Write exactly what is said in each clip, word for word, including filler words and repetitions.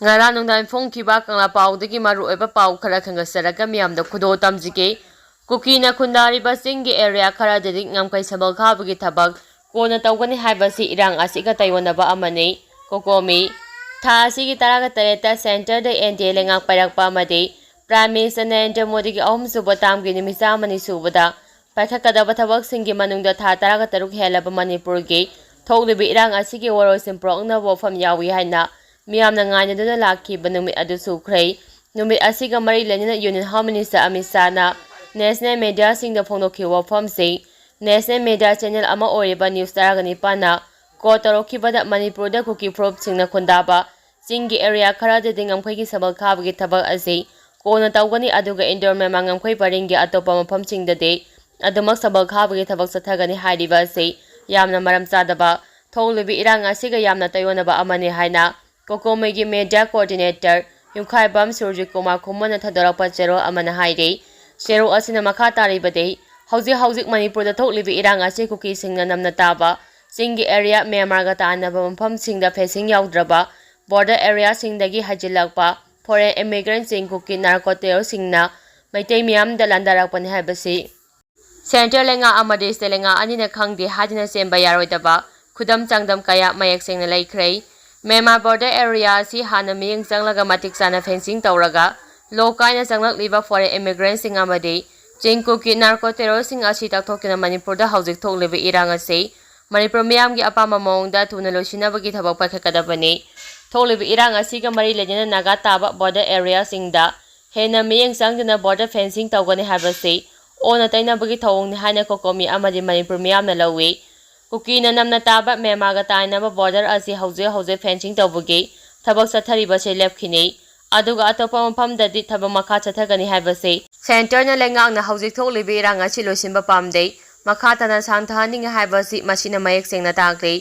ꯉꯔꯥꯡ ꯅꯨꯡꯗꯥꯡ ꯐꯣꯡꯈꯤꯕ ꯀꯪꯂꯥ ꯄꯥꯎꯗꯒꯤ ꯃꯔꯨꯑꯣꯏꯕ ꯄꯥꯎ ꯈꯔ ꯈꯟꯒꯠꯆꯔꯒ ꯃꯤꯌꯥꯝꯗ ꯈꯨꯗꯣꯜ ꯇꯝꯖꯒꯦ꯫ ꯀꯨꯀꯤꯅ ꯈꯨꯟꯗꯥꯔꯤꯕ ꯆꯤꯡꯒꯤ ꯑꯦꯔꯤꯌꯥ ꯈꯔꯗꯗꯤ ꯉꯝꯈꯩ ꯁꯝꯕꯜ ꯈꯥꯕꯒꯤ ꯊꯕꯛ ꯀꯣꯟꯅ ꯇꯧꯒꯅꯤ ꯍꯥꯏꯕꯁꯤ ꯏꯔꯥꯡ ꯑꯁꯤꯒ ꯇꯥꯏꯑꯣꯟꯅꯕ ꯑꯃꯅꯤ꯫ ꯀꯣꯀꯣꯃꯤ꯫ ꯊꯥ ꯑꯁꯤꯒꯤ ꯇꯔꯥꯒ ꯇꯔꯦꯠꯇ ꯁꯦꯟꯇꯔꯗ ꯑꯦꯟ ꯗꯤ ꯑꯦ ꯂꯩꯉꯥꯛ ꯄꯥꯏꯔꯛꯄ ꯑꯃꯗꯤ ꯄ꯭ꯔꯥꯏꯝ ꯃꯤꯅꯤꯁꯇꯔ ꯅꯔꯦꯟꯗ꯭ꯔ ꯃꯣꯗꯤꯒꯤ ꯑꯍꯨꯝꯁꯨꯕ ꯇꯥꯝꯒꯤ ꯅꯨꯃꯤꯠ ꯆꯥꯝꯃꯅꯤ ꯁꯨꯕꯗ ꯄꯥꯏꯈꯠꯀꯗꯕ ꯊꯕꯛꯁꯤꯡꯒꯤ ꯃꯅꯨꯡꯗ ꯊꯥ ꯇꯔꯥꯒ ꯇꯔꯨꯛ ꯍꯦꯜꯂꯕ ꯃꯅꯤꯄꯨꯔꯒꯤ ꯊꯣꯛꯂꯤꯕ ꯏꯔꯥꯡ ꯑꯁꯤꯒꯤ ꯋꯥꯔꯣꯏꯁꯤꯟ ꯄꯨꯔꯛꯅꯕ ꯋꯥꯐꯝ ꯌꯥꯎꯏ ꯍꯥꯏꯅ ꯃꯤꯌꯥꯝꯅ ꯉꯥꯏꯅꯗꯨꯅ ꯂꯥꯛꯈꯤꯕ ꯅꯨꯃꯤꯠ ꯑꯗꯨ ꯁꯨꯈ꯭ꯔꯦ꯫ ꯅꯨꯃꯤꯠ ꯑꯁꯤꯒ ꯃꯔꯤ ꯂꯩꯅꯅ ꯌꯨꯅꯤꯌꯟ ꯍꯣꯝ ꯃꯤꯅꯤꯁꯇꯔ ꯑꯃꯤꯠ ꯁꯥꯍꯅ ꯅꯦꯁꯅꯦꯜ ꯃꯦꯗꯤꯌꯥꯁꯤꯡꯗ ꯐꯣꯡꯗꯣꯛꯈꯤꯕ ꯋꯥꯐꯝꯁꯤ, ꯅꯦꯁꯅꯦꯜ ꯃꯦꯗꯤꯌꯥ ꯆꯦꯅꯦꯜ ꯑꯃ ꯑꯣꯏꯔꯤꯕ ꯅ꯭ꯌꯨꯁ ꯇꯔꯥꯒ ꯅꯤꯄꯥꯟꯅ ꯀꯣꯠ ꯇꯧꯔꯛꯈꯤꯕꯗ, ꯃꯅꯤꯄꯨꯔꯗ ꯀꯨꯀꯤ ꯐꯨꯔꯨꯞꯁꯤꯡꯅ ꯈꯨꯟꯗꯥꯕ ꯆꯤꯡꯒꯤ ꯑꯦꯔꯤꯌꯥ ꯈꯔꯗꯗꯤ ꯉꯝꯈꯩꯒꯤ ꯁꯝꯕꯜ ꯈꯥꯕꯒꯤ ꯊꯕꯛ ꯑꯁꯤ ꯀꯣꯟꯅ ꯇꯧꯒꯅꯤ, ꯑꯗꯨꯒ ꯏꯟꯗꯣ ꯃꯦꯟꯃꯥꯔ ꯉꯝꯈꯩ ꯄꯔꯤꯡꯒꯤ ꯑꯇꯣꯞꯄ ꯃꯐꯝꯁꯤꯡꯗꯗꯤ ꯑꯗꯨꯃꯛ ꯁꯝꯕꯜ ꯈꯥꯕꯒꯤ ꯊꯕꯛ ꯆꯠꯊꯒꯅꯤ ꯍꯥꯏꯔꯤꯕ ꯑꯁꯤ ꯌꯥꯝꯅ ꯃꯔꯝ ꯆꯥꯗꯕ, ꯊꯣꯛꯂꯤꯕ ꯏꯔꯥꯡ ꯑꯁꯤꯒ ꯌꯥꯝꯅ ꯇꯥꯏꯑꯣꯟꯅꯕ ꯑꯃꯅꯤ ꯍꯥꯏꯅ ꯀꯣꯀꯣꯃꯤꯒꯤ ꯃꯦꯗꯤꯌꯥ ꯀꯣꯑꯣꯔꯗꯤꯅꯦꯇꯔ ꯌꯨꯝꯈꯥꯏꯕꯝ ꯁꯨꯔꯖꯤꯠ ꯀꯨꯃꯥꯔ ꯈꯨꯃꯟꯅ ꯊꯥꯗꯣꯔꯛꯄ ꯆꯦꯔꯣꯜ ꯑꯃꯅ ꯍꯥꯏꯔꯤ꯫ ꯆꯦꯔꯣꯜ ꯑꯁꯤꯅ ꯃꯈꯥ ꯇꯥꯔꯤꯕꯗꯤ, ꯍꯧꯖꯤꯛ ꯍꯧꯖꯤꯛ ꯃꯅꯤꯄꯨꯔꯗ ꯊꯣꯛꯂꯤꯕ ꯏꯔꯥꯡ ꯑꯁꯤ ꯀꯨꯀꯤꯁꯤꯡꯅ ꯅꯝꯅ ꯇꯥꯕ ꯆꯤꯡꯒꯤ ꯑꯦꯔꯤꯌꯥ, ꯃ꯭ꯌꯥꯟꯃꯥꯔꯒ ꯇꯥꯏꯅꯕ ꯃꯐꯝꯁꯤꯡꯗ ꯐꯦꯟꯁꯤꯡ ꯌꯥꯎꯗ꯭ꯔꯕ ꯕꯣꯔꯗꯔ ꯑꯦꯔꯤꯌꯥꯁꯤꯡꯗꯒꯤ ꯍꯥꯏꯖꯤꯜꯂꯛꯄ ꯐꯣꯔꯦꯟ ꯏꯃꯤꯒ꯭ꯔꯦꯟꯠꯁꯤꯡ, ꯀꯨꯀꯤ ꯅꯥꯔꯀꯣ ꯇꯦꯔꯣꯔꯁꯤꯡꯅ ꯃꯩꯇꯩ ꯃꯤꯌꯥꯝꯗ ꯂꯥꯟꯗꯥꯔꯛꯄꯅꯤ ꯍꯥꯏꯕꯁꯤ ꯁꯦꯟꯇ꯭ꯔꯦꯜ ꯂꯩꯉꯥꯛ ꯑꯃꯗꯤ ꯁ꯭ꯇꯦꯠ ꯂꯩꯉꯥꯛ ꯑꯅꯤꯅ ꯈꯪꯗꯦ ꯍꯥꯏꯗꯨꯅ ꯆꯦꯟꯕ ꯌꯥꯔꯣꯏꯗꯕ ꯈꯨꯗꯝ ꯆꯥꯡꯗꯝ ꯀꯌꯥ ꯃꯌꯦꯛ ꯁꯦꯡꯅ ꯂꯩꯈ꯭ꯔꯦ꯫ ꯃ꯭ꯌꯥꯟꯃꯥꯔ ꯕꯣꯔꯗꯔ ꯑꯦꯔꯤꯌꯥ ꯑꯁꯤ ꯍꯥꯟꯅ ꯃꯤꯠꯌꯦꯡ ꯆꯪꯂꯒ ꯃꯇꯤꯛ ꯆꯥꯅ ꯐꯦꯟꯁꯤꯡ ꯇꯧꯔꯒ ꯂꯣ ꯀꯥꯏꯅ ꯆꯪꯂꯛꯂꯤꯕ ꯐꯣꯔꯦꯟ ꯏꯃꯤꯒ꯭ꯔꯦꯟꯠꯁꯤꯡ ꯑꯃꯗꯤ ꯆꯤꯡ ꯀꯨꯀꯤ ꯅꯥꯔꯀꯣ ꯇꯦꯔꯣꯔꯁꯤꯡ ꯑꯁꯤ ꯇꯛꯊꯣꯛꯇꯨꯅ ꯃꯅꯤꯄꯨꯔꯗ ꯍꯧꯖꯤꯛ ꯊꯣꯛꯂꯤꯕ ꯏꯔꯥꯡ ꯑꯁꯤ ꯃꯅꯤꯄꯨꯔ ꯃꯤꯌꯥꯝꯒꯤ ꯑꯄꯥꯝꯕ ꯃꯑꯣꯡꯗ ꯊꯨꯅ ꯂꯣꯏꯁꯤꯟꯅꯕꯒꯤ ꯊꯕꯛ ꯄꯥꯏꯈꯠꯀꯗꯕꯅꯤ꯫ ꯊꯣꯛꯂꯤꯕ ꯏꯔꯥꯡ ꯑꯁꯤꯒ ꯃꯔꯤ ꯂꯩꯅꯅ ꯅꯥꯒꯥ ꯇꯥꯕ ꯕꯣꯔꯗꯔ ꯑꯦꯔꯤꯌꯥꯁꯤꯡꯗ ꯍꯦꯟꯅ ꯃꯤꯠꯌꯦꯡ ꯆꯪꯗꯨꯅ ꯕꯣꯔꯗꯔ ꯐꯦꯟꯁꯤꯡ ꯇꯧꯒꯅꯤ ꯍꯥꯏꯕꯁꯤ ꯑꯣꯟꯅ ꯇꯩꯅꯕꯒꯤ ꯊꯧꯑꯣꯡꯅꯤ ꯍꯥꯏꯅ ꯀꯣꯀꯣꯃꯤ ꯑꯃꯗꯤ ꯃꯅꯤꯄꯨꯔ ꯃꯤꯌꯥꯝꯅ ꯂꯧꯏ꯫ ꯀꯨꯀꯤꯅ ꯅꯝꯅ ꯇꯥꯕ ꯃ꯭ꯌꯥꯟꯃꯥꯔꯒ ꯇꯥꯏꯅꯕ ꯕꯣꯔꯗꯔ ꯑꯁꯤ ꯍꯧꯖꯤꯛ ꯍꯧꯖꯤꯛ ꯐꯦꯟꯁꯤꯡ ꯇꯧꯕꯒꯤ ꯊꯕꯛ ꯆꯠꯊꯔꯤꯕꯁꯤ ꯂꯦꯞꯈꯤꯅꯤ, ꯑꯗꯨꯒ ꯑꯇꯣꯞꯄ ꯃꯐꯝꯗꯗꯤ ꯊꯕꯛ ꯃꯈꯥ ꯆꯠꯊꯒꯅꯤ ꯍꯥꯏꯕꯁꯤ ꯁꯦꯟꯇꯔꯅ ꯂꯩꯉꯥꯛꯅ ꯍꯧꯖꯤꯛ ꯊꯣꯛꯂꯤꯕ ꯏꯔꯥꯡ ꯑꯁꯤ ꯂꯣꯏꯁꯤꯟꯕ ꯄꯥꯝꯗꯦ, ꯃꯈꯥ ꯇꯥꯅ ꯁꯥꯡꯊꯍꯟꯅꯤꯡꯉꯤ ꯍꯥꯏꯕꯁꯤ ꯃꯁꯤꯅ ꯃꯌꯦꯛ ꯁꯦꯡꯅ ꯇꯥꯛꯂꯤ꯫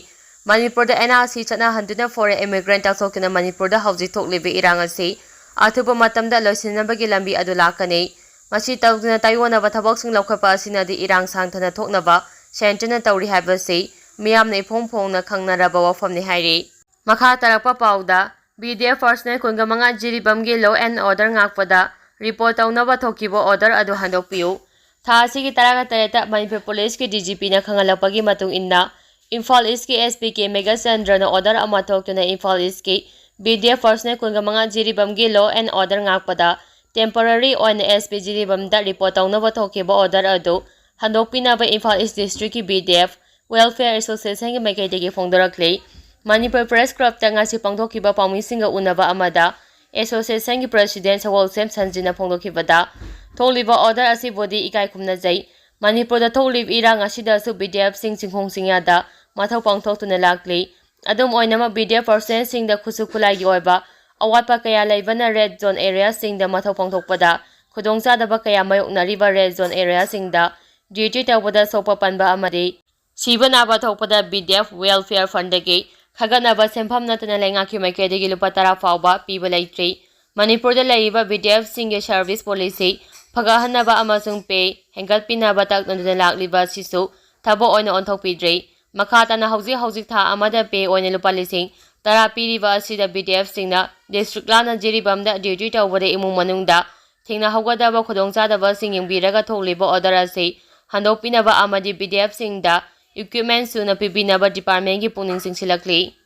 ꯃꯅꯤꯄꯨꯔꯗ ꯑꯦꯟ ꯑꯥꯔ ꯁꯤ ꯆꯠꯅꯍꯟꯗꯨꯅ ꯐꯣꯔꯦꯟ ꯏꯃꯤꯒ꯭ꯔꯦꯟꯠ ꯇꯛꯊꯣꯛꯇꯨꯅ ꯃꯅꯤꯄꯨꯔꯗ ꯍꯧꯖꯤꯛ ꯊꯣꯛꯂꯤꯕ ꯏꯔꯥꯡ ꯑꯁꯤ ꯑꯊꯨꯕ ꯃꯇꯝꯗ ꯂꯣꯏꯁꯤꯟꯅꯕꯒꯤ ꯂꯝꯕꯤ ꯑꯗꯨ ꯂꯥꯛꯀꯅꯤ꯫ ꯃꯁꯤ ꯇꯧꯗꯨꯅ ꯇꯥꯏꯑꯣꯟꯅꯕ ꯊꯕꯛꯁꯤꯡ ꯂꯧꯈꯠꯄ ꯑꯁꯤꯅꯗꯤ ꯏꯔꯥꯡ ꯁꯥꯡꯊꯅ ꯊꯣꯛꯅꯕ ꯁꯦꯟꯇꯔꯅ ꯇꯧꯔꯤ ꯍꯥꯏꯕꯁꯤ ꯃꯤꯌꯥꯝꯅ ꯏꯐꯣꯡ ꯐꯣꯡꯅ ꯈꯪꯅꯔꯕ ꯋꯥꯐꯝꯅꯤ ꯍꯥꯏꯔꯤ꯫ ꯃꯈꯥ ꯇꯥꯔꯛꯄ ꯄꯥꯎꯗ, B D F personnel ꯀꯨꯟꯒ ꯃꯉꯥ ꯖꯤꯔꯤꯕꯥꯝꯒꯤ law and order ꯉꯥꯛꯄꯗ report ꯇꯧꯅꯕ ꯊꯣꯛꯈꯤꯕ order ꯑꯗꯨ ꯍꯟꯗꯣꯛꯄꯤꯌꯨ꯫ ꯊꯥ ꯑꯁꯤꯒꯤ ꯇꯔꯥꯒ ꯇꯔꯦꯠꯇ ꯃꯅꯤꯄꯨꯔ ꯄꯨꯂꯤꯁꯀꯤ D G Pꯅ ꯈꯪꯍꯜꯂꯛꯄꯒꯤ ꯃꯇꯨꯡ ꯏꯟꯅ, ꯏꯝꯐꯥꯜ ꯏꯁꯀꯤ S P ꯀꯦ ꯃꯦꯘꯆꯟꯗ꯭ꯔꯅ order ꯑꯃ ꯊꯣꯛꯇꯨꯅ ꯏꯝꯐꯥꯜ ꯏꯁꯀꯤ B D F personnel ꯀꯨꯟꯒ ꯃꯉꯥ ꯖꯤꯔꯤꯕꯥꯝꯒꯤ law and order ꯉꯥꯛꯄꯗ temporary ꯑꯣꯏꯅ S P ꯖꯤꯔꯤꯕꯥꯝꯗ report ꯇꯧꯅꯕ ꯊꯣꯛꯈꯤꯕ order ꯑꯗꯨ ꯍꯟꯗꯣꯛꯄꯤꯅꯕ ꯏꯝꯐꯥꯜ ꯏꯁ districtꯀꯤ B D F Welfare Associationꯒꯤ ꯃꯥꯏꯀꯩꯗꯒꯤ ꯐꯣꯡꯗꯣꯔꯛꯂꯤ꯫ ꯃꯅꯤꯄꯨꯔ Press Clubꯇ ꯉꯁꯤ ꯄꯥꯡꯊꯣꯛꯈꯤꯕ ꯄꯥꯎꯃꯤꯁꯤꯡꯒ ꯎꯅꯕ ꯑꯃꯗ associationꯒꯤ president ꯁꯒꯣꯜꯁꯦꯝ ꯁꯟꯖꯤꯠꯅ ꯐꯣꯡꯗꯣꯛꯈꯤꯕꯗ, ꯊꯣꯛꯂꯤꯕ order ꯑꯁꯤꯕꯨꯗꯤ ꯏꯀꯥꯏ ꯈꯨꯝꯅꯖꯩ꯫ ꯃꯅꯤꯄꯨꯔꯗ ꯊꯣꯛꯂꯤꯕ ꯏꯔꯥꯡ ꯑꯁꯤꯗꯁꯨ B D Fꯁꯤꯡ ꯆꯤꯡꯈꯣꯡ ꯆꯤꯡꯌꯥꯗ ꯃꯊꯧ ꯄꯥꯡꯊꯣꯛꯇꯨꯅ ꯂꯥꯛꯂꯤ꯫ ꯑꯗꯨꯝ ꯑꯣꯏꯅꯃꯛ, B D F personnelꯁꯤꯡꯗ ꯈꯨꯠꯁꯨ ꯈꯨꯠꯂꯥꯏꯒꯤ ꯑꯣꯏꯕ ꯑꯋꯥꯠꯄ ꯀꯌꯥ ꯂꯩꯕꯅ red zone areaꯁꯤꯡꯗ ꯃꯊꯧ ꯄꯥꯡꯊꯣꯛꯄꯗ ꯈꯨꯗꯣꯡꯆꯥꯗꯕ ꯀꯌꯥ ꯃꯥꯌꯣꯛꯅꯔꯤꯕ red zone areaꯁꯤꯡꯗ duty ꯇꯧꯕꯗ ꯁꯣꯛꯄ ꯄꯟꯕ ꯑꯃꯗꯤ ꯁꯤꯕ ꯅꯥꯕ ꯊꯣꯛꯄꯗ B D F Welfare Fundꯗꯒꯤ ꯈꯥꯒꯠꯅꯕ ꯁꯦꯟꯐꯝ ꯅꯠꯇꯅ ꯂꯩꯉꯥꯛꯀꯤ ꯃꯥꯏꯀꯩꯗꯒꯤ ꯂꯨꯄꯥ ꯇꯔꯥ ꯐꯥꯎꯕ ꯄꯤꯕ ꯂꯩꯇ꯭ꯔꯤ꯫ ꯃꯅꯤꯄꯨꯔꯗ ꯂꯩꯔꯤꯕ B D Fꯁꯤꯡꯒꯤ service policy ꯐꯒꯠꯍꯟꯅꯕ ꯑꯃꯁꯨꯡ pay ꯍꯦꯟꯒꯠꯄꯤꯅꯕ ꯇꯛꯅꯗꯨꯅ ꯂꯥꯛꯂꯤꯕ ꯑꯁꯤꯁꯨ ꯊꯕꯛ ꯑꯣꯏꯅ ꯑꯣꯟꯊꯣꯛꯄꯤꯗ꯭ꯔꯤ꯫ ꯃꯈꯥ ꯇꯥꯅ ꯍꯧꯖꯤꯛ ꯍꯧꯖꯤꯛ ꯊꯥ ꯑꯃꯗ pay ꯑꯣꯏꯅ ꯂꯨꯄꯥ ꯂꯤꯁꯤꯡ ꯇꯔꯥ ꯄꯤꯔꯤꯕ ꯑꯁꯤꯗ B D Fꯁꯤꯡꯅ district ꯂꯥꯟꯅ ꯖꯤꯔꯤꯕꯥꯝꯗ duty ꯇꯧꯕꯗ ꯏꯃꯨꯡ ꯃꯅꯨꯡꯗ ꯊꯦꯡꯅꯍꯧꯒꯗꯕ ꯈꯨꯗꯣꯡꯆꯥꯗꯕꯁꯤꯡ ꯌꯦꯡꯕꯤꯔꯒ ꯊꯣꯛꯂꯤꯕ order ꯑꯁꯤ ꯍꯟꯗꯣꯛꯄꯤꯅꯕ ꯑꯃꯗꯤ B D Fꯁꯤꯡꯗ equipment ꯁꯨꯅ ꯄꯤꯕꯤꯅꯕ departmentꯀꯤ ꯄꯨꯛꯅꯤꯡ ꯆꯤꯡꯁꯤꯜꯂꯛꯂꯤ꯫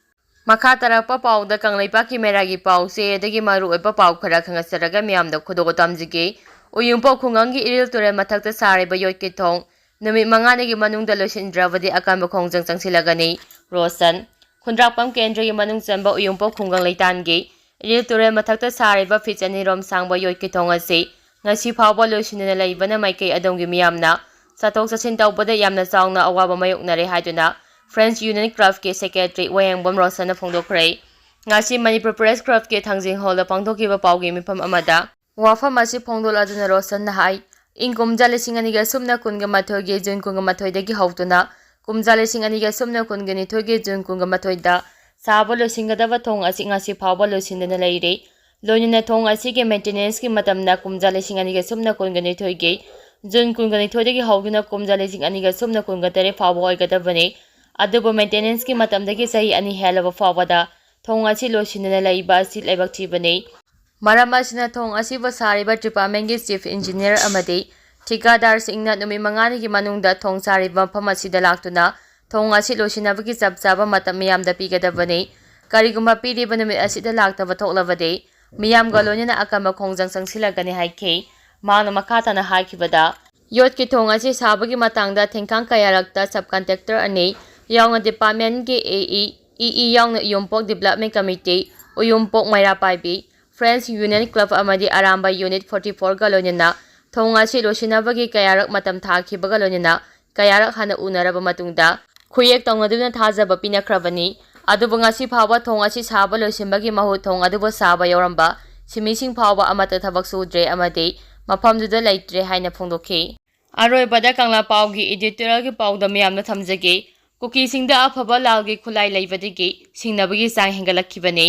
ꯃꯈꯥ ꯇꯥꯔꯛꯄ ꯄꯥꯎꯗ ꯀꯪꯂꯩꯄꯥꯛꯀꯤ ꯃꯦꯔꯥꯒꯤ ꯄꯥꯎꯆꯦ ꯑꯗꯒꯤ ꯃꯔꯨꯑꯣꯏꯕ ꯄꯥꯎ ꯈꯔ ꯈꯪꯍꯟꯖꯔꯒ ꯃꯤꯌꯥꯝꯗ ꯈꯨꯗꯣꯜ ꯇꯝꯖꯒꯦ꯫ ꯎꯌꯨꯝꯄꯣꯛ ꯈꯨꯡꯒꯪꯒꯤ ꯏꯔꯤꯜ ꯇꯨꯔꯦꯜ ꯃꯊꯛꯇ ꯁꯥꯔꯤꯕ ꯌꯣꯠꯀꯤ ꯊꯣꯡ ꯅꯨꯃꯤꯠ ꯃꯉꯥꯅꯤꯒꯤ ꯃꯅꯨꯡꯗ ꯂꯣꯏꯁꯤꯟꯗ꯭ꯔꯕꯗꯤ ꯑꯀꯟꯕ ꯈꯣꯡꯖꯪ ꯆꯪꯁꯤꯜꯂꯒꯅꯤ꯫ ꯔꯣꯁꯟ꯫ ꯈꯨꯟꯗ꯭ꯔꯥꯛꯄꯝ ꯀꯦꯟꯗ꯭ꯔꯒꯤ ꯃꯅꯨꯡ ꯆꯟꯕ ꯎꯌꯨꯝꯄꯣꯛ ꯈꯨꯡꯒꯪ ꯂꯩꯇꯥꯟꯒꯤ ꯏꯔꯤꯜ ꯇꯨꯔꯦꯜ ꯃꯊꯛꯇ ꯁꯥꯔꯤꯕ feet ꯑꯅꯤ ꯔꯣꯝ ꯁꯥꯡꯕ ꯌꯣꯠꯀꯤ ꯊꯣꯡ ꯑꯁꯤ ꯉꯁꯤ ꯐꯥꯎꯕ ꯂꯣꯏꯁꯤꯟꯗꯅ ꯂꯩꯕꯅ ꯃꯥꯏꯀꯩ ꯑꯗꯣꯝꯒꯤ ꯃꯤꯌꯥꯝꯅ ꯆꯠꯊꯣꯛ ꯆꯠꯁꯤꯟ ꯇꯧꯕꯗ ꯌꯥꯝꯅ ꯆꯥꯎꯅ ꯑꯋꯥꯕ ꯃꯥꯌꯣꯛꯅꯔꯦ ꯍꯥꯏꯗꯨꯅ Friends Union Clubꯀꯤ secretary ꯋꯥꯍꯦꯡꯕꯝ ꯔꯣꯁꯟꯅ ꯐꯣꯡꯗꯣꯛꯈ꯭ꯔꯦ꯫ ꯉꯁꯤ ꯃꯅꯤꯄꯨꯔ Press Clubꯀꯤ ꯊꯥꯡꯖꯤꯡ hallꯗ ꯄꯥꯡꯊꯣꯛꯈꯤꯕ ꯄꯥꯎꯒꯤ ꯃꯤꯐꯝ ꯑꯃꯗ ꯋꯥꯐꯝ ꯑꯁꯤ ꯐꯣꯡꯗꯣꯛꯂꯗꯨꯅ ꯔꯣꯁꯟꯅ ꯍꯥꯏ, ꯏꯪ ꯀꯨꯝꯖꯥ ꯂꯤꯁꯤꯡ ꯑꯅꯤꯒ ꯁꯨꯞꯅ ꯀꯨꯟꯒ ꯃꯥꯊꯣꯏꯒꯤ ꯖꯨꯟ ꯀꯨꯟꯒ ꯃꯥꯊꯣꯏꯗꯒꯤ ꯍꯧꯗꯨꯅ ꯀꯨꯝꯖꯥ ꯂꯤꯁꯤꯡ ꯑꯅꯤꯒ ꯁꯨꯞꯅ ꯀꯨꯟꯒ ꯅꯤꯊꯣꯏꯒꯤ ꯖꯨꯟ ꯀꯨꯟꯒ ꯃꯥꯊꯣꯏꯗ ꯁꯥꯕ ꯂꯣꯏꯁꯤꯟꯒꯗꯕ ꯊꯣꯡ ꯑꯁꯤ ꯉꯁꯤ ꯐꯥꯎꯕ ꯂꯣꯏꯁꯤꯟꯗꯅ ꯂꯩꯔꯤ꯫ ꯂꯣꯏꯅꯅ ꯊꯣꯡ ꯑꯁꯤꯒꯤ maintenanceꯀꯤ ꯃꯇꯝꯅ ꯀꯨꯝꯖꯥ ꯂꯤꯁꯤꯡ ꯑꯅꯤꯒ ꯁꯨꯞꯅ ꯀꯨꯟꯒ ꯅꯤꯊꯣꯏꯒꯤ ꯖꯨꯟ ꯀꯨꯟꯒ ꯅꯤꯊꯣꯏꯗꯒꯤ ꯍꯧꯗꯨꯅ ꯀꯨꯝꯖꯥ ꯂꯤꯁꯤꯡ ꯑꯅꯤꯒ ꯁꯨꯞꯅ ꯀꯨꯟꯒ ꯇꯔꯦꯠ ꯐꯥꯎꯕ ꯑꯣꯏꯒꯗꯕꯅꯤ꯫ ꯑꯗꯨꯕꯨ maintenanceꯀꯤ ꯃꯇꯝꯗꯒꯤ ꯆꯍꯤ ꯑꯅꯤ ꯍꯦꯜꯂꯕ ꯐꯥꯎꯕꯗ ꯊꯣꯡ ꯑꯁꯤ ꯂꯣꯏꯁꯤꯟꯗꯅ ꯂꯩꯕ ꯑꯁꯤ ꯂꯥꯏꯕꯛ ꯊꯤꯕꯅꯤ꯫ ꯃꯔꯝ ꯑꯁꯤꯅ ꯊꯣꯡ ꯑꯁꯤꯕꯨ ꯁꯥꯔꯤꯕ department ꯀꯤ chief engineer ꯑꯃꯗꯤ ꯊꯤꯀꯥꯗꯥꯔꯁꯤꯡꯅ ꯅꯨꯃꯤꯠ ꯃꯉꯥꯅꯤꯒꯤ ꯃꯅꯨꯡꯗ ꯊꯣꯡ ꯁꯥꯔꯤꯕ ꯃꯐꯝ ꯑꯁꯤꯗ ꯂꯥꯛꯇꯨꯅ ꯊꯣꯡ ꯑꯁꯤ ꯂꯣꯏꯁꯤꯟꯅꯕꯒꯤ ꯆꯞ ꯆꯥꯕ ꯃꯇꯝ ꯃꯤꯌꯥꯝꯗ ꯄꯤꯒꯗꯕꯅꯤ꯫ ꯀꯔꯤꯒꯨꯝꯕ ꯄꯤꯔꯤꯕ ꯅꯨꯃꯤꯠ ꯑꯁꯤꯗ ꯂꯥꯛꯇꯕ ꯊꯣꯛꯂꯕꯗꯤ ꯃꯤꯌꯥꯝꯒ ꯂꯣꯏꯅꯅ ꯑꯀꯟꯕ ꯈꯣꯡꯖꯪ ꯆꯪꯁꯤꯜꯂꯛꯀꯅꯤ ꯍꯥꯏꯈꯤ꯫ ꯃꯍꯥꯛꯅ ꯃꯈꯥ ꯇꯥꯅ ꯍꯥꯏꯈꯤꯕꯗ, ꯌꯣꯠꯀꯤ ꯊꯣꯡ ꯑꯁꯤ ꯁꯥꯕꯒꯤ ꯃꯇꯥꯡꯗ ꯊꯦꯡꯈꯥꯡ ꯀꯌꯥꯔꯛꯇ sub contractor ꯑꯅꯤ ꯌꯥꯎꯅ department ꯀꯤ A E, E E ꯌꯥꯎꯅ ꯎꯌꯨꯝꯄꯣꯛ development committee, ꯎꯌꯨꯝꯄꯣꯛ ꯃꯩꯔꯥ ꯄꯥꯏꯕꯤ, Friends Union Club ꯑꯃꯗꯤ ꯑꯔꯥꯝꯕ Unit forty four ꯒ ꯂꯣꯏꯅꯅ ꯊꯣꯡ ꯑꯁꯤ ꯂꯣꯏꯁꯤꯟꯅꯕꯒꯤ ꯀꯌꯥꯔꯛ ꯃꯇꯝ ꯊꯥꯈꯤꯕꯒ ꯂꯣꯏꯅꯅ ꯀꯌꯥꯔꯛ ꯍꯥꯟꯅ ꯎꯅꯔꯕ ꯃꯇꯨꯡꯗ ꯈꯨꯌꯦꯛ ꯇꯧꯅꯗꯨꯅ ꯊꯥꯖꯕ ꯄꯤꯅꯈ꯭ꯔꯕꯅꯤ꯫ ꯑꯗꯨꯕꯨ ꯉꯁꯤ ꯐꯥꯎꯕ ꯊꯣꯡ ꯑꯁꯤ ꯁꯥꯕ ꯂꯣꯏꯁꯤꯟꯕꯒꯤ ꯃꯍꯨꯠ ꯊꯣꯡ ꯑꯗꯨꯕꯨ ꯁꯥꯕ ꯌꯧꯔꯝꯕ ꯁꯤꯟꯃꯤꯁꯤꯡ ꯐꯥꯎꯕ ꯑꯃꯠꯇ ꯊꯕꯛ ꯁꯨꯗ꯭ꯔꯦ ꯑꯃꯗꯤ ꯃꯐꯝꯗꯨꯗ ꯂꯩꯇ꯭ꯔꯦ ꯍꯥꯏꯅ ꯐꯣꯡꯗꯣꯛꯈꯤ꯫ ꯑꯔꯣꯏꯕꯗ ꯀꯪꯂꯥ ꯄꯥꯎꯒꯤ editorial ꯒꯤ ꯄꯥꯎꯗꯝ ꯌꯥꯝꯅ ꯊꯝꯖꯒꯦ꯫ ꯀꯨꯀꯤꯁꯤꯡꯗ ꯑꯐꯕ ꯂꯥꯜꯒꯤ ꯈꯨꯠꯂꯥꯏ ꯂꯩꯕꯗꯒꯤ ꯁꯤꯡꯅꯕꯒꯤ ꯆꯥꯡ ꯍꯦꯟꯒꯠꯂꯛꯈꯤꯕꯅꯤ꯫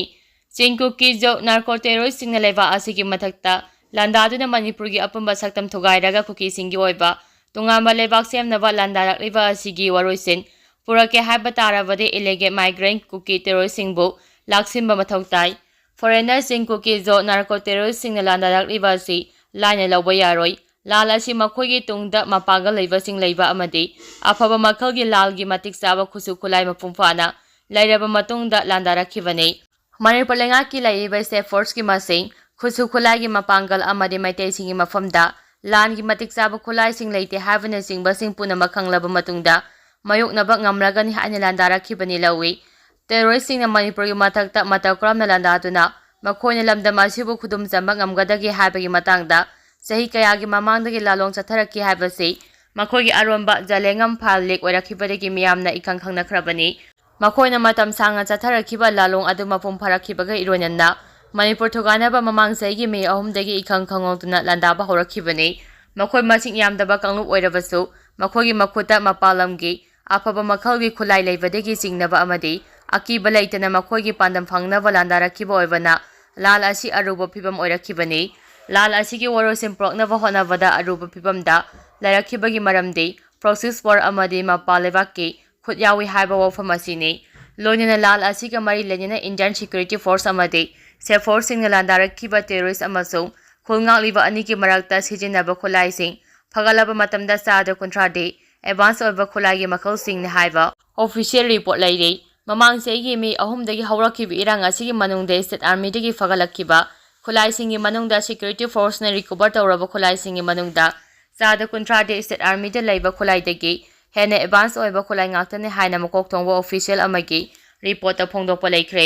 ꯆꯤꯡ ꯀꯨꯀꯤ ꯖꯣ narco terrorist ꯁꯤꯡꯅ ꯂꯩꯕꯥꯛ ꯑꯁꯤꯒꯤ ꯃꯊꯛꯇ ꯂꯥꯟꯗꯥꯗꯨꯅ ꯃꯅꯤꯄꯨꯔꯒꯤ ꯑꯄꯨꯟꯕ ꯁꯛꯇꯝ ꯊꯨꯒꯥꯏꯔꯒ ꯀꯨꯀꯤꯁꯤꯡꯒꯤ ꯑꯣꯏꯕ ꯇꯣꯉꯥꯟꯕ ꯂꯩꯕꯥꯛ ꯁꯦꯝꯅꯕ ꯂꯥꯟꯗꯥꯔꯛꯂꯤꯕ ꯑꯁꯤꯒꯤ ꯋꯥꯔꯣꯏꯁꯤꯟ ꯄꯨꯔꯛꯀꯦ ꯍꯥꯏꯕ ꯇꯥꯔꯕꯗꯤ illegal migrant ꯀꯨꯀꯤ terrorist ꯁꯤꯡꯕꯨ ꯂꯥꯛꯁꯤꯟꯕ ꯃꯊꯧ ꯇꯥꯏ꯫ Foreigner ꯁꯤꯡ ꯀꯨꯀꯤ ꯖꯣ narco terrorist ꯁꯤꯡꯅ ꯂꯥꯟꯗꯥꯔꯛꯂꯤꯕ ꯑꯁꯤ ꯂꯥꯏꯅ ꯂꯧꯕ ꯌꯥꯔꯣꯏ꯫ ꯂꯥꯜ ꯑꯁꯤ ꯃꯈꯣꯏꯒꯤ ꯇꯨꯡꯗ ꯃꯄꯥꯡꯒꯜ ꯂꯩꯕꯁꯤꯡ ꯂꯩꯕ ꯑꯃꯗꯤ ꯑꯐꯕ ꯃꯈꯜꯒꯤ ꯂꯥꯜꯒꯤ ꯃꯇꯤꯛ ꯆꯥꯕ ꯈꯨꯠꯁꯨ ꯈꯨꯠꯂꯥꯏ ꯃꯄꯨꯡ ꯐꯥꯅ ꯂꯩꯔꯕ ꯃꯇꯨꯡꯗ ꯂꯥꯟꯗꯥꯔꯛꯈꯤꯕꯅꯤ꯫ ꯃꯅꯤꯄꯨꯔ ꯂꯩꯉꯥꯛꯀꯤ ꯂꯩꯔꯤꯕ state force ꯀꯤ ꯃꯁꯤꯡ, ꯈꯨꯠꯁꯨ ꯈꯨꯠꯂꯥꯏꯒꯤ ꯃꯄꯥꯡꯒꯜ ꯑꯃꯗꯤ ꯃꯩꯇꯩꯁꯤꯡꯒꯤ ꯃꯐꯝꯗ ꯂꯥꯟꯒꯤ ꯃꯇꯤꯛ ꯆꯥꯕ ꯈꯨꯠꯂꯥꯏꯁꯤꯡ ꯂꯩꯇꯦ ꯍꯥꯏꯕꯅꯆꯤꯡꯕꯁꯤꯡ ꯄꯨꯝꯅꯃꯛ ꯈꯪꯂꯕ ꯃꯇꯨꯡꯗ ꯃꯥꯌꯣꯛꯅꯕ ꯉꯝꯂꯒꯅꯤ ꯍꯥꯏꯅ ꯂꯥꯟꯗꯥꯔꯛꯈꯤꯕꯅꯤ ꯂꯧꯏ꯫ Terrorist ꯁꯤꯡꯅ ꯃꯅꯤꯄꯨꯔꯒꯤ ꯃꯊꯛꯇ ꯃꯇꯧ ꯀꯔꯝꯅ ꯂꯥꯟꯗꯥꯗꯨꯅ ꯃꯈꯣꯏꯅ ꯂꯝꯗꯝ ꯑꯁꯤꯕꯨ ꯈꯨꯗꯨꯝ ꯆꯟꯕ ꯉꯝꯒꯗꯒꯦ ꯍꯥꯏꯕꯒꯤ ꯃꯇꯥꯡꯗ ꯆꯍꯤ ꯀꯌꯥꯒꯤ ꯃꯃꯥꯡꯗꯒꯤ ꯂꯥꯂꯣꯡ ꯆꯠꯊꯔꯛꯈꯤ ꯍꯥꯏꯕꯁꯤ ꯃꯈꯣꯏꯒꯤ ꯑꯔꯣꯟꯕ ꯖꯂꯦꯉꯝ file leak ꯑꯣꯏꯔꯛꯈꯤꯕꯗꯒꯤ ꯃꯤꯌꯥꯝꯅ ꯏꯈꯪ ꯈꯪꯅꯈ꯭ꯔꯕꯅꯤ꯫ ꯃꯈꯣꯏꯅ ꯃꯇꯝ ꯁꯥꯡꯅ ꯆꯠꯊꯔꯛꯈꯤꯕ ꯂꯥꯂꯣꯡ ꯑꯗꯨ ꯃꯄꯨꯡ ꯐꯥꯔꯛꯈꯤꯕꯒ ꯏꯔꯣꯏꯅꯅ ꯃꯅꯤꯄꯨꯔ ꯊꯨꯒꯥꯏꯅꯕ ꯃꯃꯥꯡ ꯆꯍꯤꯒꯤ May ꯑꯍꯨꯝꯗꯒꯤ ꯏꯈꯪ ꯈꯪꯍꯧꯗꯅ ꯂꯥꯟꯗꯥꯕ ꯍꯧꯔꯛꯈꯤꯕꯅꯤ꯫ ꯃꯈꯣꯏ ꯃꯁꯤꯡ ꯌꯥꯝꯗꯕ ꯀꯥꯡꯂꯨꯞ ꯑꯣꯏꯔꯕꯁꯨ ꯃꯈꯣꯏꯒꯤ ꯃꯈꯨꯠꯇ ꯃꯄꯥꯟ ꯂꯝꯒꯤ ꯑꯐꯕ ꯃꯈꯜꯒꯤ ꯈꯨꯠꯂꯥꯏ ꯂꯩꯕꯗꯒꯤ ꯆꯤꯡꯅꯕ ꯑꯃꯗꯤ ꯑꯀꯤꯕ ꯂꯩꯇꯅ ꯃꯈꯣꯏꯒꯤ ꯄꯥꯟꯗꯝ ꯐꯪꯅꯕ ꯂꯥꯟꯗꯥꯔꯛꯈꯤꯕ ꯑꯣꯏꯕꯅ ꯂꯥꯜ ꯑꯁꯤ ꯑꯔꯨꯕ ꯐꯤꯕꯝ ꯑꯣꯏꯔꯛꯈꯤꯕꯅꯤ꯫ ꯂꯥꯜ ꯑꯁꯤꯒꯤ ꯋꯥꯔꯣꯏꯁꯤꯟ ꯄꯨꯔꯛꯅꯕ ꯍꯣꯠꯅꯕꯗ ꯑꯔꯨꯕ ꯐꯤꯕꯝꯗ ꯂꯩꯔꯛꯈꯤꯕꯒꯤ ꯃꯔꯝꯗꯤ proxy war ꯑꯃꯗꯤ ꯃꯄꯥꯟ ꯂꯩꯕꯥꯛꯀꯤ ꯈꯨꯠ ꯌꯥꯎꯏ ꯍꯥꯏꯕ ꯋꯥꯐꯝ ꯑꯁꯤꯅꯤ꯫ ꯂꯣꯏꯅꯅ ꯂꯥꯜ ꯑꯁꯤꯒ ꯃꯔꯤ ꯂꯩꯅꯅ Indian Security Force ꯑꯃꯗꯤ SAFE Forceꯁꯤꯡꯅ ꯂꯥꯟꯗꯥꯔꯛꯈꯤꯕ terrorist ꯑꯃꯁꯨꯡ ꯈꯨꯜ ꯉꯥꯛꯂꯤꯕ ꯑꯅꯤꯒꯤ ꯃꯔꯛꯇ ꯁꯤꯖꯤꯟꯅꯕ ꯈꯨꯠꯂꯥꯏꯁꯤꯡ ꯐꯒꯠꯂꯕ ꯃꯇꯝꯗ ꯆꯥꯗ ꯀꯨꯟꯊ꯭ꯔꯥꯗꯤ advance ꯑꯣꯏꯕ ꯈꯨꯠꯂꯥꯏꯒꯤ ꯃꯈꯜꯁꯤꯡꯅꯤ ꯍꯥꯏꯕ official report ꯂꯩꯔꯤ꯫ ꯃꯃꯥꯡ ꯆꯍꯤꯒꯤ May ꯑꯍꯨꯝꯗꯒꯤ ꯍꯧꯔꯛꯈꯤꯕ ꯏꯔꯥꯡ ꯑꯁꯤꯒꯤ ꯃꯅꯨꯡꯗ State Armyꯗꯒꯤ ꯐꯒꯠꯂꯛꯈꯤꯕ ꯈꯨꯠꯂꯥꯏꯁꯤꯡꯒꯤ ꯃꯅꯨꯡꯗ Security Forceꯅ recover ꯇꯧꯔꯕ ꯈꯨꯠꯂꯥꯏꯁꯤꯡꯒꯤ ꯃꯅꯨꯡꯗ ꯆꯥꯗ ꯀꯨꯟꯊ꯭ꯔꯥꯗꯤ State Armyꯗ ꯂꯩꯕ ꯈꯨꯠꯂꯥꯏꯗꯒꯤ ꯍꯦꯟꯅ advance ꯑꯣꯏꯕ ꯈꯨꯠꯂꯥꯏ ꯉꯥꯛꯇꯅꯤ ꯍꯥꯏꯅ ꯃꯀꯣꯛ ꯊꯣꯡꯕ official ꯑꯃꯒꯤ reportꯇ ꯐꯣꯡꯗꯣꯛꯄ ꯂꯩꯈ꯭ꯔꯦ꯫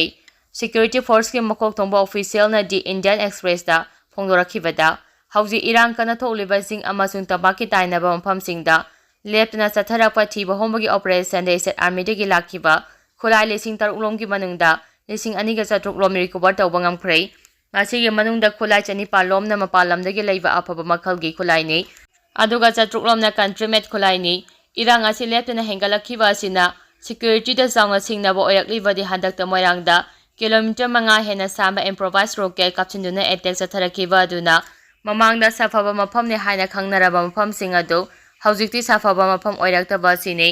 Security Forceꯀꯤ ꯃꯀꯣꯛ ꯊꯣꯡꯕ officialꯅ The Indian Expressꯇ ꯐꯣꯡꯗꯣꯔꯛꯈꯤꯕꯗ, ꯍꯧꯖꯤꯛ ꯏꯔꯥꯡ ꯀꯟꯅ ꯊꯣꯛꯂꯤꯕꯁꯤꯡ ꯑꯃꯁꯨꯡ ꯇꯝꯄꯥꯛꯀꯤ ꯇꯥꯏꯅꯕ ꯃꯐꯝꯁꯤꯡꯗ ꯂꯦꯞꯇꯅ ꯆꯠꯊꯔꯛꯄ ꯊꯤꯕ ꯍꯨꯝꯕꯒꯤ operationꯗ State Armyꯗꯒꯤ ꯂꯥꯛꯈꯤꯕ ꯈꯨꯠꯂꯥꯏ ꯂꯤꯁꯤꯡ ꯇꯔꯨꯛ ꯂꯣꯝꯒꯤ ꯃꯅꯨꯡꯗ ꯂꯤꯁꯤꯡ ꯑꯅꯤꯒ ꯆꯥꯇ꯭ꯔꯨꯛ ꯂꯣꯝ recover ꯇꯧꯕ ꯉꯝꯈ꯭ꯔꯦ꯫ ꯃꯁꯤꯒꯤ ꯃꯅꯨꯡꯗ ꯈꯨꯠꯂꯥꯏ ꯆꯅꯤꯄꯥꯜ ꯂꯣꯝꯅ ꯃꯄꯥꯟ ꯂꯝꯗꯒꯤ ꯂꯩꯕ ꯑꯐꯕ ꯃꯈꯜꯒꯤ ꯈꯨꯠꯂꯥꯏꯅꯤ, ꯑꯗꯨꯒ ꯆꯥꯇ꯭ꯔꯨꯛ ꯂꯣꯝꯅ country made ꯈꯨꯠꯂꯥꯏꯅꯤ꯫ ꯏꯔꯥꯡ ꯑꯁꯤ ꯂꯦꯞꯇꯅ ꯍꯦꯟꯒꯠꯂꯛꯈꯤꯕ ꯑꯁꯤꯅ securityꯗ ꯆꯥꯎꯅ ꯁꯤꯡꯅꯕ ꯑꯣꯏꯔꯛꯂꯤꯕꯗꯤ ꯍꯟꯗꯛꯇ ꯃꯣꯏꯔꯥꯡꯗ kilometre ꯃꯉꯥ ꯍꯦꯟꯅ ꯁꯥꯡꯕ improvised rocket ꯀꯥꯞꯁꯤꯟꯗꯨꯅ attack ꯆꯠꯊꯔꯛꯈꯤꯕ ꯑꯗꯨꯅ ꯃꯃꯥꯡꯗ ꯁꯥꯐꯕ ꯃꯐꯝꯅꯤ ꯍꯥꯏꯅ ꯈꯪꯅꯔꯕ ꯃꯐꯝꯁꯤꯡ ꯑꯗꯨ ꯍꯧꯖꯤꯛꯇꯤ ꯁꯥꯐꯕ ꯃꯐꯝ ꯑꯣꯏꯔꯛꯇꯕ ꯑꯁꯤꯅꯤ꯫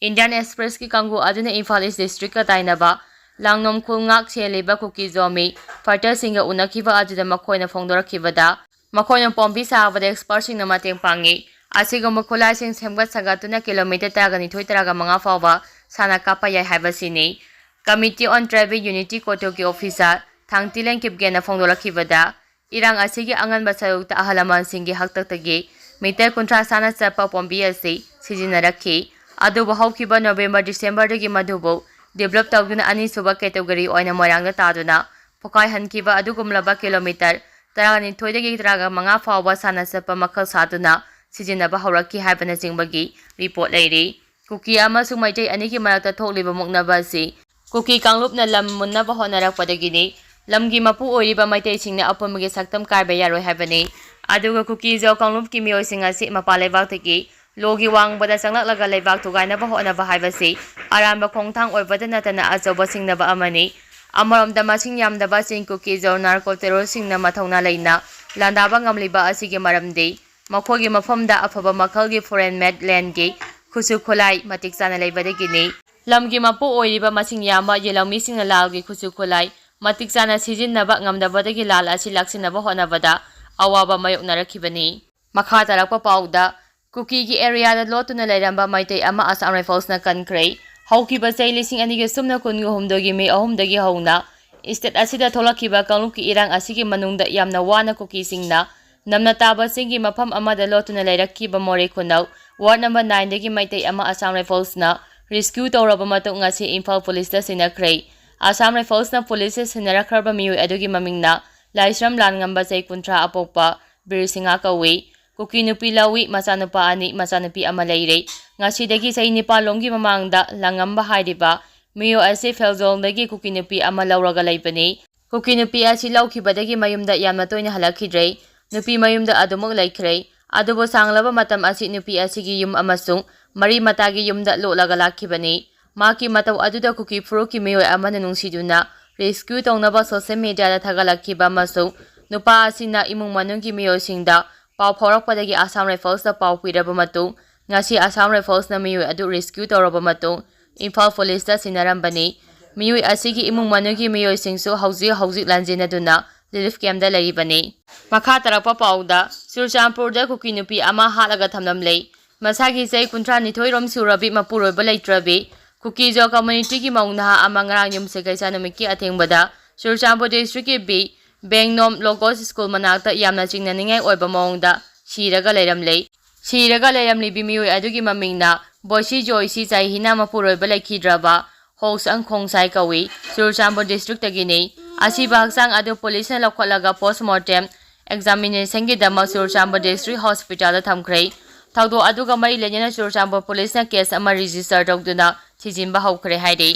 Indian Expressꯀꯤ ꯀꯥꯡꯕꯨ ꯑꯗꯨꯅ ꯏꯝꯐꯥꯜ East districtꯀ ꯇꯥꯏꯅꯕ ꯂꯥꯡꯅꯣꯝ ꯈꯨꯜ ꯉꯥꯛ ꯁꯦꯜꯂꯤꯕ ꯀꯨꯀꯤ ꯖꯣꯃꯤ fighterꯁꯤꯡꯒ ꯎꯅꯈꯤꯕ ꯑꯗꯨꯗ ꯃꯈꯣꯏꯅ ꯐꯣꯡꯗꯣꯔꯛꯈꯤꯕꯗ, ꯃꯈꯣꯏꯅ ꯄꯣꯝꯕꯤ ꯁꯥꯕꯗ expertꯁꯤꯡꯅ ꯃꯇꯦꯡ ꯄꯥꯡꯉꯤ꯫ ꯑꯁꯤꯒꯨꯝꯕ ꯈꯨꯠꯂꯥꯏꯁꯤꯡ ꯁꯦꯝꯒꯠ ꯁꯥꯒꯠꯇꯨꯅ kilometre ꯇꯔꯥꯒ ꯅꯤꯊꯣꯏ, ꯇꯔꯥꯒ ꯃꯉꯥ ꯐꯥꯎꯕ ꯁꯥꯟꯅ ꯀꯥꯞꯄ ꯌꯥꯏ ꯍꯥꯏꯕꯁꯤꯅꯤ꯫ Committee on Tribal Unity CoTUꯒꯤ officer ꯊꯥꯡꯇꯤꯂꯦꯟ ꯀꯤꯞꯒꯦꯟꯅ ꯐꯣꯡꯗꯣꯔꯛꯈꯤꯕꯗ, ꯏꯔꯥꯡ ꯑꯁꯤꯒꯤ ꯑꯉꯟꯕ ꯁꯔꯨꯛꯇ ꯑꯍꯜ ꯂꯃꯟꯁꯤꯡꯒꯤ ꯍꯥꯛꯇꯛꯇꯒꯤ metre ꯀꯨꯟꯊ꯭ꯔꯥ ꯁꯥꯟꯅ ꯆꯠꯄ ꯄꯣꯝꯕꯤ ꯑꯁꯤ ꯁꯤꯖꯤꯟꯅꯔꯛꯈꯤ꯫ ꯑꯗꯨꯕꯨ ꯍꯧꯈꯤꯕ November Decemberꯗꯒꯤ ꯃꯗꯨꯕꯨ develop ꯇꯧꯗꯨꯅ ꯑꯅꯤꯁꯨꯕ category ꯑꯣꯏꯅ ꯃꯣꯏꯔꯥꯡꯗ ꯇꯥꯗꯨꯅ ꯄꯣꯈꯥꯏꯍꯟꯈꯤꯕ ꯑꯗꯨꯒꯨꯝꯂꯕ kilometre ꯇꯔꯥꯅꯤꯊꯣꯏꯗꯒꯤ ꯇꯔꯥꯃꯉꯥ ꯐꯥꯎꯕ ꯁꯥꯟꯅ ꯆꯠꯄ ꯃꯈꯜ ꯁꯥꯗꯨꯅ ꯁꯤꯖꯤꯟꯅꯕ ꯍꯧꯔꯛꯈꯤ ꯍꯥꯏꯕꯅꯆꯤꯡꯕꯒꯤ report ꯂꯩꯔꯤ꯫ ꯀꯨꯀꯤ ꯑꯃꯁꯨꯡ ꯃꯩꯇꯩ ꯑꯅꯤꯒꯤ ꯃꯔꯛꯇ ꯊꯣꯛꯂꯤꯕ ꯃꯨꯛꯅꯕ ꯑꯁꯤ ꯀꯨꯀꯤ ꯀꯥꯡꯂꯨꯞꯅ ꯂꯝ ꯃꯨꯟꯅꯕ ꯍꯣꯠꯅꯔꯛꯄꯗꯒꯤꯅꯤ꯫ ꯂꯝꯒꯤ ꯃꯄꯨ ꯑꯣꯏꯔꯤꯕ ꯃꯩꯇꯩꯁꯤꯡꯅ ꯑꯄꯨꯟꯕꯒꯤ ꯁꯛꯇꯝ ꯀꯥꯏꯕ ꯌꯥꯔꯣꯏ ꯍꯥꯏꯕꯅꯤ꯫ ꯑꯗꯨꯒ ꯀꯨꯀꯤ-ꯖꯣ ꯀꯥꯡꯂꯨꯞꯀꯤ ꯃꯤꯑꯣꯏꯁꯤꯡ ꯑꯁꯤ ꯃꯄꯥꯟ ꯂꯩꯕꯥꯛꯇꯒꯤ ꯂꯣꯒꯤ ꯋꯥꯡꯃꯗ ꯆꯪꯂꯛꯂꯒ ꯂꯩꯕꯥꯛ ꯊꯨꯒꯥꯏꯅꯕ ꯍꯣꯠꯅꯕ ꯍꯥꯏꯕꯁꯤ ꯑꯔꯥꯟꯕ ꯈꯣꯡꯊꯥꯡ ꯑꯣꯏꯕꯗ ꯅꯠꯇꯅ ꯑꯆꯧꯕ ꯁꯤꯡꯅꯕ ꯑꯃꯅꯤ꯫ ꯑꯃꯔꯣꯝꯗ ꯃꯁꯤꯡ ꯌꯥꯝꯗꯕ ꯆꯤꯡ ꯀꯨꯀꯤ-ꯖꯣ narco terroristꯁꯤꯡꯅ ꯃꯊꯧꯅꯥ ꯂꯩꯅ ꯂꯥꯟꯗꯥꯕ ꯉꯝꯂꯤꯕ ꯑꯁꯤꯒꯤ ꯃꯔꯝꯗꯤ ꯃꯈꯣꯏꯒꯤ ꯃꯐꯝꯗ ꯑꯐꯕ ꯃꯈꯜꯒꯤ foreign made landꯒꯤ ꯈꯨꯠꯁꯨ ꯈꯨꯠꯂꯥꯏ ꯃꯇꯤꯛ ꯆꯥꯅ ꯂꯩꯕꯗꯒꯤꯅꯤ꯫ ꯂꯝꯒꯤ ꯃꯄꯨ ꯑꯣꯏꯔꯤꯕ ꯃꯁꯤꯡ ꯌꯥꯝꯕ ꯌꯦꯜꯍꯧꯃꯤꯁꯤꯡꯅ ꯂꯥꯜꯒꯤ ꯈꯨꯠꯁꯨ ꯈꯨꯠꯂꯥꯏ ꯃꯇꯤꯛ ꯆꯥꯅ ꯁꯤꯖꯤꯟꯅꯕ ꯉꯝꯗꯕꯗꯒꯤ ꯂꯥꯜ ꯑꯁꯤ ꯂꯥꯛꯁꯤꯟꯅꯕ ꯍꯣꯠꯅꯕꯗ ꯑꯋꯥꯕ ꯃꯥꯌꯣꯛꯅꯔꯛꯈꯤꯕꯅꯤ꯫ ꯃꯈꯥ ꯇꯥꯔꯛꯄ ꯄꯥꯎꯗ, ꯀꯨꯀꯤꯒꯤ ꯑꯦꯔꯤꯌꯥꯗ ꯂꯣꯠꯇꯨꯅ ꯂꯩꯔꯝꯕ ꯃꯩꯇꯩ ꯑꯃ ꯑꯁꯥꯝ ꯔꯥꯏꯐꯜꯁꯅ ꯀꯟꯈ꯭ꯔꯦ꯫ ꯍꯧꯈꯤꯕ ꯆꯍꯤ ꯂꯤꯁꯤꯡ ꯑꯅꯤꯒ ꯁꯨꯞꯅ ꯀꯨꯟꯒ ꯍꯨꯝꯗꯣꯏꯒꯤ ꯃꯦ ꯑꯍꯨꯝꯗꯒꯤ ꯍꯧꯅ ꯁ꯭ꯇꯦꯠ ꯑꯁꯤꯗ ꯊꯣꯛꯂꯛꯈꯤꯕ ꯀꯥꯡꯂꯨꯞꯀꯤ ꯏꯔꯥꯡ ꯑꯁꯤꯒꯤ ꯃꯅꯨꯡꯗ ꯌꯥꯝꯅ ꯋꯥꯅ ꯀꯨꯀꯤꯁꯤꯡꯅ ꯅꯝꯅ ꯇꯥꯕ ꯆꯤꯡꯒꯤ ꯃꯐꯝ ꯑꯃꯗ ꯂꯣꯠꯇꯨꯅ ꯂꯩꯔꯛꯈꯤꯕ ꯃꯣꯔꯦ ꯈꯨꯅꯧ ꯋꯥꯔꯗ ꯅꯝꯕꯔ ꯅꯥꯏꯟꯗꯒꯤ ꯃꯩꯇꯩ ꯑꯃ ꯑꯁꯥꯝ ꯔꯥꯏꯐꯜꯁꯅ ꯔꯦꯁꯀ꯭ꯌꯨ ꯇꯧꯔꯕ ꯃꯇꯨꯡ ꯉꯁꯤ ꯏꯝꯐꯥꯜ ꯄꯨꯂꯤꯁꯇ ꯁꯤꯟꯅꯈ꯭ꯔꯦ꯫ ꯑꯁꯥꯝ ꯔꯥꯏꯐꯜꯁꯅ ꯄꯨꯂꯤꯁꯇ ꯁꯤꯟꯅꯔꯛꯈ꯭ꯔꯕ ꯃꯤꯑꯣꯏ ꯑꯗꯨꯒꯤ ꯃꯃꯤꯡꯅ ꯂꯥꯏꯁ꯭ꯔꯝ ꯂꯥꯟꯉꯝꯕ, ꯆꯍꯤ ꯀꯨꯟꯊ꯭ꯔꯥ ꯑꯄꯣꯛꯄ, ꯕꯤꯔ ꯁꯤꯡꯍ ꯀꯧꯏ꯫ ꯀꯨꯀꯤ ꯅꯨꯄꯤ ꯂꯧꯏ, ꯃꯆꯥꯅꯨꯄꯥ ꯑꯅꯤ, ꯃꯆꯥꯅꯨꯄꯤ ꯑꯃ ꯂꯩꯔꯦ꯫ ꯉꯁꯤꯗꯒꯤ ꯆꯍꯤ ꯅꯤꯄꯥꯟ ꯂꯣꯝꯒꯤ ꯃꯃꯥꯡꯗ ꯂꯥꯡꯉꯝꯕ ꯍꯥꯏꯔꯤꯕ ꯃꯤꯑꯣꯏ ꯑꯁꯤ ꯐꯦꯜꯖꯣꯜꯗꯒꯤ ꯀꯨꯀꯤ ꯅꯨꯄꯤ ꯑꯃ ꯂꯧꯔꯒ ꯂꯩꯕꯅꯤ꯫ ꯀꯨꯀꯤ ꯅꯨꯄꯤ ꯑꯁꯤ ꯂꯧꯈꯤꯕꯗꯒꯤ ꯃꯌꯨꯝꯗ ꯌꯥꯝꯅ ꯇꯣꯏꯅ ꯍꯜꯂꯛꯈꯤꯗ꯭ꯔꯦ꯫ ꯅꯨꯄꯤ ꯃꯌꯨꯝꯗ ꯑꯗꯨꯃꯛ ꯂꯩꯈ꯭ꯔꯦ꯫ ꯑꯗꯨꯕꯨ ꯁꯥꯡꯂꯕ ꯃꯇꯝ ꯑꯁꯤ ꯅꯨꯄꯤ ꯑꯁꯤꯒꯤ ꯌꯨꯝ ꯑꯃꯁꯨꯡ ꯃꯔꯤ ꯃꯇꯥꯒꯤ ꯌꯨꯝꯗ ꯂꯣꯠꯂꯒ ꯂꯥꯛꯈꯤꯕꯅꯤ꯫ ꯃꯍꯥꯛꯀꯤ ꯃꯇꯧ ꯑꯗꯨꯗ ꯀꯨꯀꯤ ꯐꯨꯔꯨꯞꯀꯤ ꯃꯤꯑꯣꯏ ꯑꯃꯅ ꯅꯨꯡꯁꯤꯗꯨꯅ ꯔꯦꯁꯀ꯭ꯌꯨ ꯇꯧꯅꯕ ꯁꯣꯁꯤꯌꯦꯜ ꯃꯤꯗꯤꯌꯥꯗ ꯊꯥꯒꯠꯂꯛꯈꯤꯕ ꯑꯃꯁꯨꯡ ꯅꯨꯄꯥ ꯑꯁꯤꯅ ꯏꯃꯨꯡ ꯃꯅꯨꯡꯒꯤ ꯃꯤꯑꯣꯏꯁꯤꯡꯗ ꯄꯥꯎ ꯐꯥꯎꯔꯛꯄꯗꯒꯤ ꯑꯁꯥꯝ ꯔꯥꯏꯐꯜꯁꯇ ꯄꯥꯎ ꯄꯤꯔꯕ ꯃꯇꯨꯡ ꯉꯁꯤ ꯑꯁꯥꯝ ꯔꯥꯏꯐꯜꯁꯅ ꯃꯤꯑꯣꯏ ꯑꯗꯨ ꯔꯦꯁꯀ꯭ꯌꯨ ꯇꯧꯔꯕ ꯃꯇꯨꯡ ꯏꯝꯐꯥꯜ ꯄꯨꯂꯤꯁꯇ ꯁꯤꯟꯅꯔꯝꯕꯅꯤ꯫ ꯃꯤꯑꯣꯏ ꯑꯁꯤꯒꯤ ꯏꯃꯨꯡ ꯃꯅꯨꯡꯒꯤ ꯃꯤꯑꯣꯏꯁꯤꯡꯁꯨ ꯍꯧꯖꯤꯛ ꯍꯧꯖꯤꯛ ꯂꯥꯟꯖꯦꯟꯅꯗꯨꯅ ꯔꯤꯂꯤꯐ ꯀꯦꯝꯞꯇ ꯂꯩꯔꯤꯕꯅꯤ꯫ ꯃꯈꯥ ꯇꯥꯔꯛꯄ ꯄꯥꯎꯗ, ꯆꯨꯔꯆꯥꯟꯄꯨꯔꯗ ꯀꯨꯀꯤ ꯅꯨꯄꯤ ꯑꯃ ꯍꯥꯠꯂꯒ ꯊꯝꯂꯝꯂꯦ꯫ ꯃꯁꯥꯒꯤ ꯆꯍꯤ ꯀꯨꯟꯊ꯭ꯔꯥ ꯅꯤꯊꯣꯏ ꯔꯣꯝ ꯁꯨꯔꯕꯤ ꯃꯄꯨꯔꯣꯏꯕ ꯂꯩꯇ꯭ꯔꯕꯤ ꯀꯨꯀꯤꯖꯣ ꯀꯝꯃ꯭ꯌꯨꯅꯤꯇꯤꯒꯤ ꯃꯧ ꯅꯍꯥ ꯑꯃ ꯉꯔꯥꯡ ꯌꯨꯝꯁꯀꯩꯁ ꯅꯨꯃꯤꯠꯀꯤ ꯑꯊꯦꯡꯕꯗ ꯆꯨꯔꯆꯥꯟꯄꯨꯔ ꯗꯤꯁꯇ꯭ꯔꯤꯛꯀꯤ ꯕꯤ ꯕꯦꯡꯅꯣꯝ ꯂꯣꯒꯣꯁ ꯁ꯭ꯀꯨꯜ ꯃꯅꯥꯛꯇ ꯌꯥꯝꯅ ꯆꯤꯡꯅꯅꯤꯡꯉꯥꯏ ꯑꯣꯏꯕ ꯃꯑꯣꯡꯗ ꯁꯤꯔꯒ ꯂꯩꯔꯝꯂꯦ꯫ ꯁꯤꯔꯒ ꯂꯩꯔꯝꯂꯤꯕꯤ ꯃꯤꯑꯣꯏ ꯑꯗꯨꯒꯤ ꯃꯃꯤꯡꯅ ꯕꯣꯏꯁꯤ ꯖꯣꯏꯁꯤ ꯆꯥꯏꯍꯤꯅꯥ, ꯃꯄꯨꯔꯣꯏꯕ ꯂꯩꯈꯤꯗ꯭ꯔꯕ ꯍꯣꯛꯁꯪ ꯈꯣꯡꯁꯥꯏ ꯀꯧꯏ, ꯆꯨꯔꯆꯥꯟꯄꯨꯔ ꯗꯤꯁꯇ꯭ꯔꯤꯛꯇꯒꯤꯅꯤ꯫ ꯑꯁꯤꯕ ꯍꯛꯆꯥꯡ ꯑꯗꯨ ꯄꯨꯂꯤꯁꯅ ꯂꯧꯈꯠꯂꯒ ꯄꯣꯁꯃꯣꯔꯇꯦꯝ ꯑꯦꯛꯖꯥꯃꯤꯅꯦꯁꯟꯒꯤꯗꯃꯛ ꯆꯨꯔꯆꯥꯟꯄꯨꯔ ꯗꯤꯁꯇ꯭ꯔꯤꯛ ꯍꯣꯁꯄꯤꯇꯥꯜꯗ ꯊꯝꯈ꯭ꯔꯦ꯫ ꯊꯧꯗꯣꯛ ꯑꯗꯨꯒ ꯃꯔꯤ ꯂꯩꯅꯅ ꯆꯨꯔꯆꯥꯟꯄꯨꯔ ꯄꯨꯂꯤꯁꯅ ꯀꯦꯁ ꯑꯃ ꯔꯦꯖꯤꯁꯇꯔ ꯇꯧꯗꯨꯅ ꯊꯤꯖꯤꯟꯕ ꯍꯧꯈ꯭ꯔꯦ ꯍꯥꯏꯔꯤ꯫